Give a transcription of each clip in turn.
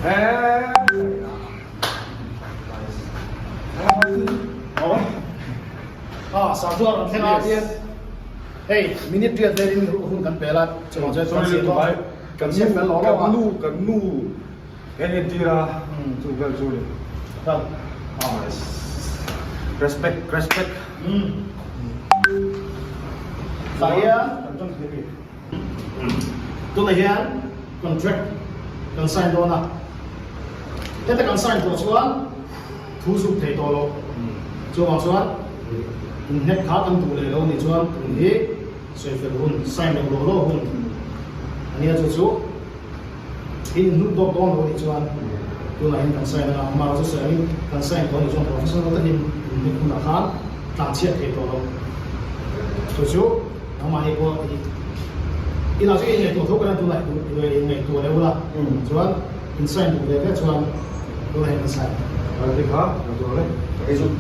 Ah, sa chu a rawn thleng a tian hei minute riat velin hun kan pel a chuvang chuan kan siam dawn kan siam fel lawk lawk a. Kan nu kan nu en entir a chu vel chu ni. Respect respect. Tah hian tunah hian contract kan sign dawn a, heta kan sign tawh chuan thu zuk thei tawh lo. Chuvang chuan inhnek kha kan duh leh lo nih chuan tun hi sawifel hun, sign loh law law hun a nia chu chu in inhnuk dawk dawn lo nih chuan tunah hian kan sign anga, amah chu sawi angin kan sign tawh nih chuan professional takin inhnek hunah khan tlanchhiat thei tawh lo. Chu chu nangmahni pawh i inah chu i inngaihtuah tho ka nia tunah i inngaihtuah leh ula chuan in sign duh ve ve chuan tunah hian kan sign. Ralti kha ka duh le ka ei zuk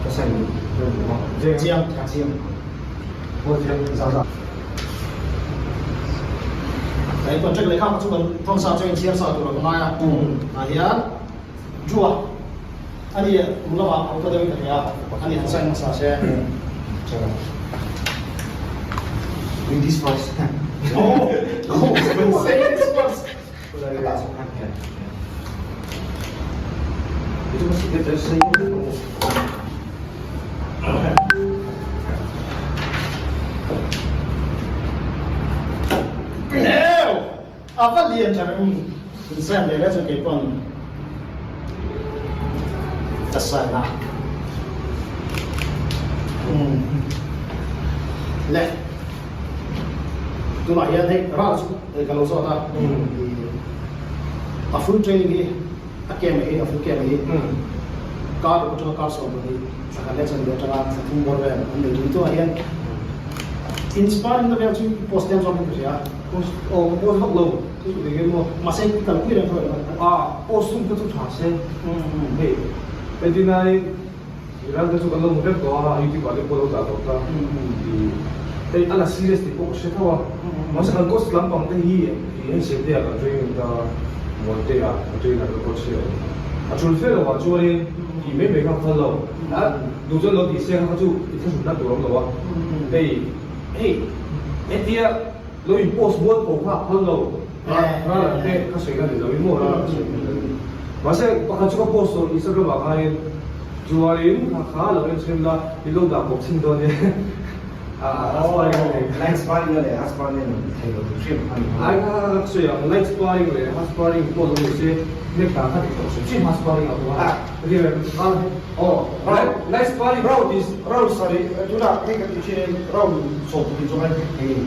ka sign duh duh a. Chiang. Ka chiang. Aw chiang zau zau. Ka in contract leh kha chu kan thawn sa chu in chhiar sa tur a ka ngai a. Tah hian Jua ani kum lamah a upa deuhin ka hria a, ani han sign hmasa se. Ladies first. Oh, ladies first. A va lian tha reng in sign ve ve chuan kei pawn ka sign a umm le tunah hian hei ral chu hei ka lo zawt a a full training hi a camp hi a full camp hi kar ruk atanga kar sawm pahnih thla khat leh chanve atanga thla thum bawr vel an nei thin tunah hian inspiring na vel chu post tlem zawk in ka hria. Post aw ka post vak lo chu chu eng emaw. Mahse i kalpui reng tho em a? A post hun kha chu tha se hei entirnai ral te chu kan lo hmu vek tawh a youtube ah te pawh lo dah tawh ta i hei a la serious tih pawh ka hre tho a mahse kan coach lampang te hi i hei Sete ah kan training ta Muante ah kan trainer ka coach hi a awm a tul fe lo ah chuanin tih mai mai kha a phal lo a duh chuan lo tih se kha chu i thlahrunna tur a awm lo a hei hei hetia Lo in post bual ko kha a phal lo. Ral an te ka sawi na ni lo in maw ral an sawi na ni lo. Mahse pakhat chu ka post tawh Instagram ah khanin Zualin kha kha lo en chhem la i lo dah bawk chhin dawn nia. A sparring a nei. Light sparring a leh half sparring a nei thei lo tur hrim a ni. Ai kha kha ka sawi ang light sparring leh half sparring pawh lo ni se nek dan kha dik tawh hrim hrim half sparring ah pawh a. Aw, Light sparring round is round sarih tunah hei ka tih thin in round 20 zawng a hek thei a ni.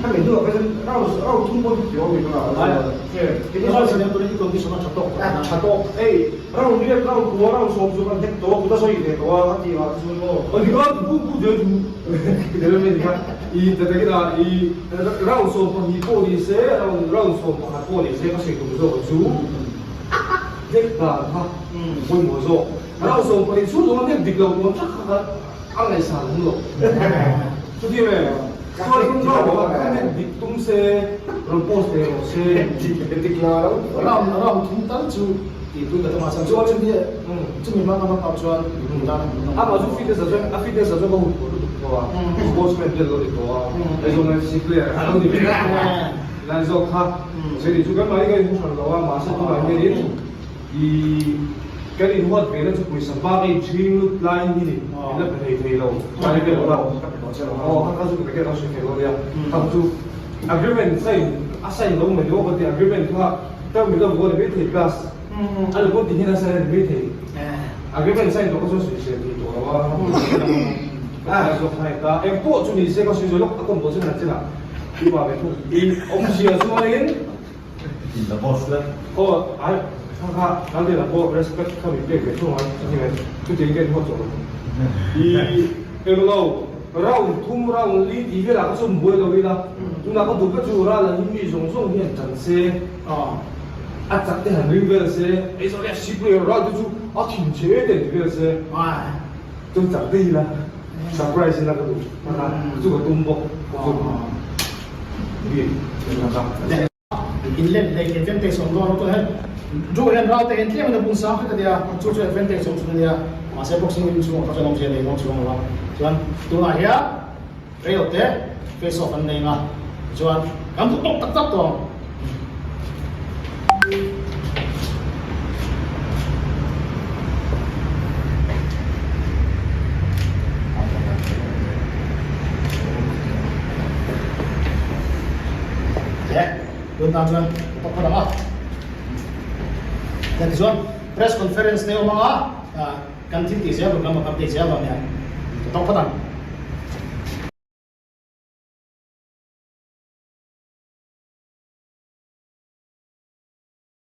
Hemi hnuah kha chuan round round thum pawh hi awm ni tunah Round sarih tuna i condition a tha tawk tawh a. Tha tawk hei round riat round kua round sawm chu kan hek tawh a kut a sawi ve tawh a a tih ah te chuan maw. Aw dik a bu bu deuh chu deuh mai dik a i ta takin a i round 12 pawh ni se round round 11 pawh ni se ka sawi tum zawk chu. Hnek dan kha pawimawh zawk. Rau 12 chhung zawng a hnek dik lo tawn thak kha kha a ngaihsan awm lo. Chuti ve, chuan rau a hnek dik tum se, rawn post ve rawh se. Dik la lo. Round round thum tal chu tih pui ka tum a, chuan chumi chumi hma ka hmang chuan mipui tan a hmuhnawm. Amah chu fitness ah chuan a fitness ah chuan ka hun tawh lutuk tawh a, sportsman te an lo ni tawh a, Aizawl FC player an lo ni ve tawh a. Lai zawk kha zirih chu kan mahni kan inhmu hran lo a, mahse tunah hianin i kan inhuat ve na chu pawisa bak a inchhing lut laiin hi ni min la pe thei thei lo lai vel a aw kha kha chu ka ke hre thei lo nia kha chu agreement sign a sign lo mai ni aw ka ti agreement kha term min lo vuah ni mai thei plus a lo ti hian a sign a ni mai thei agreement sign tawh kha chuan sawi sel thei tawh lo a a zawk kha heta engpawh chu ni se ka sawi zawh lawk a kawm tawh chin a chinah Awmzia chuanin In the boss le. Aw ai kha kha kan ti lah pawh respect kha min pek ve thung a chuti mai chutiang hian haw chawlh i englo round thum round li tih velah kha chuan buai lo ila tunah ka duh ka chu ral ang hi mi zawng zawng hian chan se a chak te han ring vel se ei zawh leh si player ral te chu a thin che te ti vel se chuan chak te ila. Surprise ila ka duh hman a, chu ka tum bawk In let leh ke tlem te sawm dawn a tawh he. Drew hian ral te hian tlem in a bun sang hret a nia, chu chu advantage awm chhun a nia, mahse boxing ring chhungah kha chuan awmzia nei dawn chuang lo a. Chuan tunah hian rei lo te face off an nei ang a, tichuan kan duh tawk tak tak tawh ang. Tun tan chuan ka tawk phawt ang a. Then tichuan press conference te awm ang a, kan thil tih zel tur kan rawn update zel dawn nia. Ka tawk phawt ang.